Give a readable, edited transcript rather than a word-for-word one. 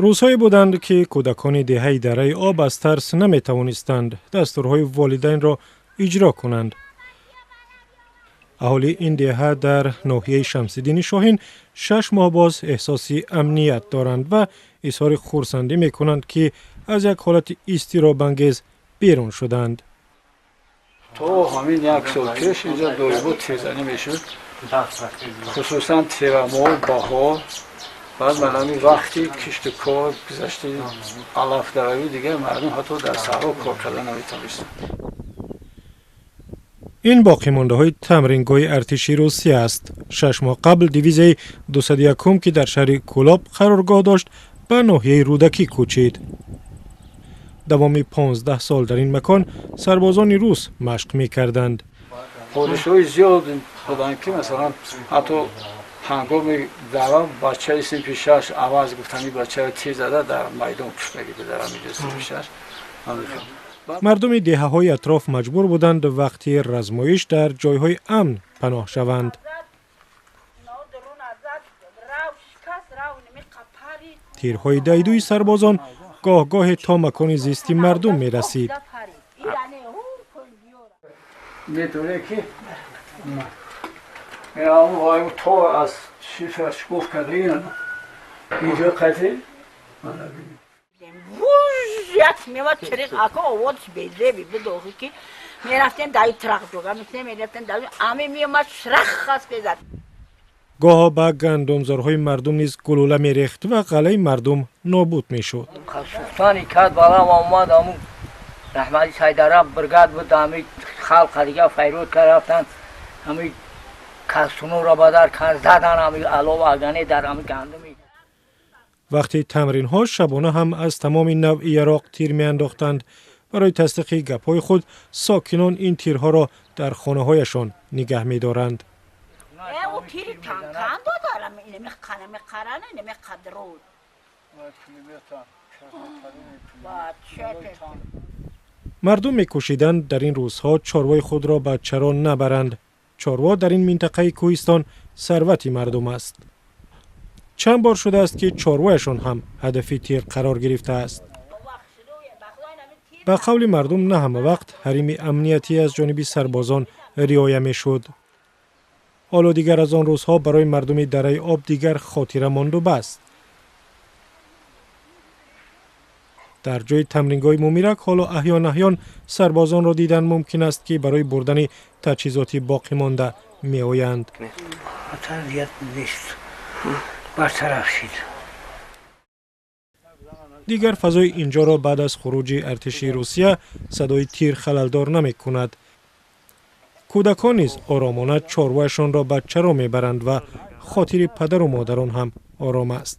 Рӯзҳое буданд, ки кӯдакони деҳаи Дараи Об аз тарс наметавонистанд дастурҳои волидайнро иҷро кунанд. Аҳолии ин деҳа дар ноҳияи Шамсиддини Шоҳин 6 моҳ боз эҳсоси амният доранд ва изҳори хурсандӣ мекунанд, ки аз як ҳолати изтиробангез берун шуданд. То ҳамин як сол пеш инҷа доимо тирзанӣ мешуд, хусусан тирамоҳ, баҳор. Баъд манами вақти кишту кор гузашти, алафдаравӣ, дигар мардум ҳатто дар саҳро кор карда наметавонистанд. Ин боқимондаҳои тамрингоҳи артиши Русия аст. 6 моҳ қабл дивизияи 201, ки дар шаҳри Кӯлоб қароргоҳ дошт, ба ноҳияи Рӯдакӣ кӯчид. Давоми 15 сол дар ин макон сарбозони рус машқ мекарданд. Ҳодисаҳои зиёд буданд, ки масалан ҳатто ҳангоми дава бачаи синфи шаш аваз гуфтани бачаро тир зада, дар майдон куштагӣ, дар ҳаминҷо синфи шаш. Мардуми деҳаҳои атроф маҷбур буданд вақти размоиш дар ҷойҳои амн паноҳ шаванд. Тирҳои дайдуи сарбозон гоҳ-гоҳе то макони зисти мардум мерасид. Медоне ки то аз шифраш гуфт карда, инҷо қати. Як меомад чириқ ако овоз безеби бидохи, ки мерафтем даи трақ ҷога мекунем, мерафтем даи ами меомад, шрах аст безад. Гоҳо ба гандумзорҳои мардум низ гулӯла мерехт ва ғаллаи мардум нобуд мешуд. Сухтани кад балам омад, аму раҳмати Сайдараб бригад буд, ами халқа дига файрод кар рафтан, ами кастунуро бадар кан задан, ами алов агане дар ами гандуми. Вақти тамринҳо шабона ҳам аз тамоми навъи яроқ тир меандохтанд. Барои тасдиқи гапҳои худ сокинон ин тирҳоро дар хонаҳояшон нигаҳ медоранд. Тири танкан додарам, инами қарана, инами қадру. Мардум мекӯшиданд дар ин рӯзҳо чорвои худро ба чаро набаранд. Чорво дар ин минтақаи кӯҳистон сарвати мардум аст. Чанд бор шудааст, ки чорвояшон ҳам ҳадафи тир қарор гирифтааст. Ба қавли мардум, на ҳама вақт ҳарими амниятӣ аз ҷониби сарбозон риоя мешуд. Ҳоло дигар аз он рӯзҳо барои мардуми Дараи Об дигар хотира монду баст. Дар ҷои тамрингоҳи Мумирак ҳоло аҳён аҳён сарбозонро дидан мумкин аст, ки барои бурдани таҷҳизоти боқимонда меоянд. Бартараф шид. Дигар фазои инҷоро баъд аз хуруҷи артиши Русия садои тир халалдор намекунад. Кӯдакон низ оромона чорвояшонро ба чаро мебаранд ва хотири падару модарон ҳам ором аст.